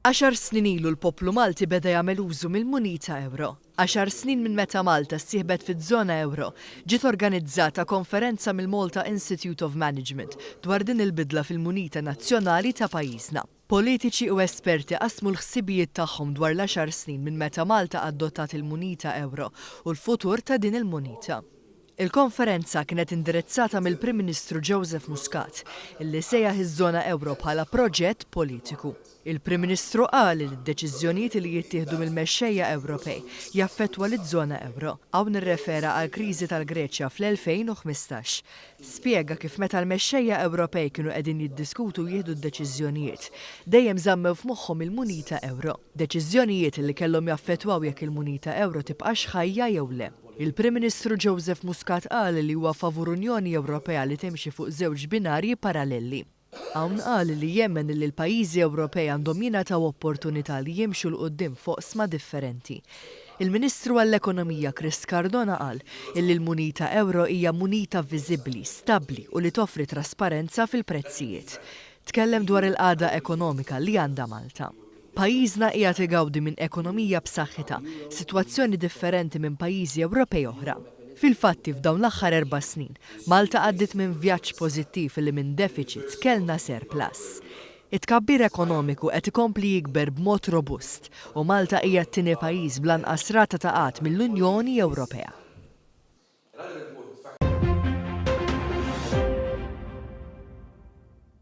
Għaxar snin ilu l-poplu Malti beda jagħmel użu mill-munita ewro. Għaxar snin minn meta Malta ssieħbet fiż-żona ewro, ġiet organizzata konferenza mill-Malta Institute of Management dwar din il-bidla fil-munita nazzjonali ta' pajjiżna. Politiċi u esperti qasmu l-ħsibijiet tagħhom dwar l-għaxar snin minn meta Malta adottat il-munita ewro u l-futur ta' din il-munita. Il-konferenza kienet indirizzata mill-Prim Ministru Joseph Muscat, illi sejjaħ iż-żona ewro bħala proġett politiku. Il-Prim Ministru qal li d-deċiżjonijiet li jittieħdu mill-mexxejja Ewropej jaffettwa liż-żona ewro. Hawn irrefera għall-kriżi tal-Greċja fl-2015. Spjega kif meta l-mexxejja Ewropej kienu qegħdin jiddiskutu u jieħdu d-deċiżjonijiet, dejjem żammew f'moħħhom il-munita ewro. Deċiżjonijiet li kellhom jaffettwaw jekk il-munita ewro tibqax ħajja jew le. Il-Prim Ministru Joseph Muscat qal li huwa favur Unjoni Ewropea li timxi fuq żewġ binarji paralleli. Hawn qal li jemmen li l-pajjiżi Ewropej għandhom jingħataw opportunità li jimxu 'l quddiem f'oqsma differenti. Il-Ministru għall-Ekonomija Chris Cardona qal illi l-munita ewro hija munita viżibbli, stabbli u li toffri trasparenza fil-prezzijiet. Tkellem dwar il-qagħda ekonomika li għandha Malta. Pajjiżna qiegħed igawdi minn ekonomija b'saħħitha, sitwazzjoni differenti minn pajjiżi Ewropej oħra. Fil-fatti f'dawn l-aħħar erba' snin, Malta għaddiet minn vjaġġ pożittiv li minn defiċit kellna surplus. It-tkabbir ekonomiku qed ikompli jikber b'mod robust u Malta hija t-tieni pajjiż bl-anqas rata ta' qgħad mill-Unjoni Ewropea.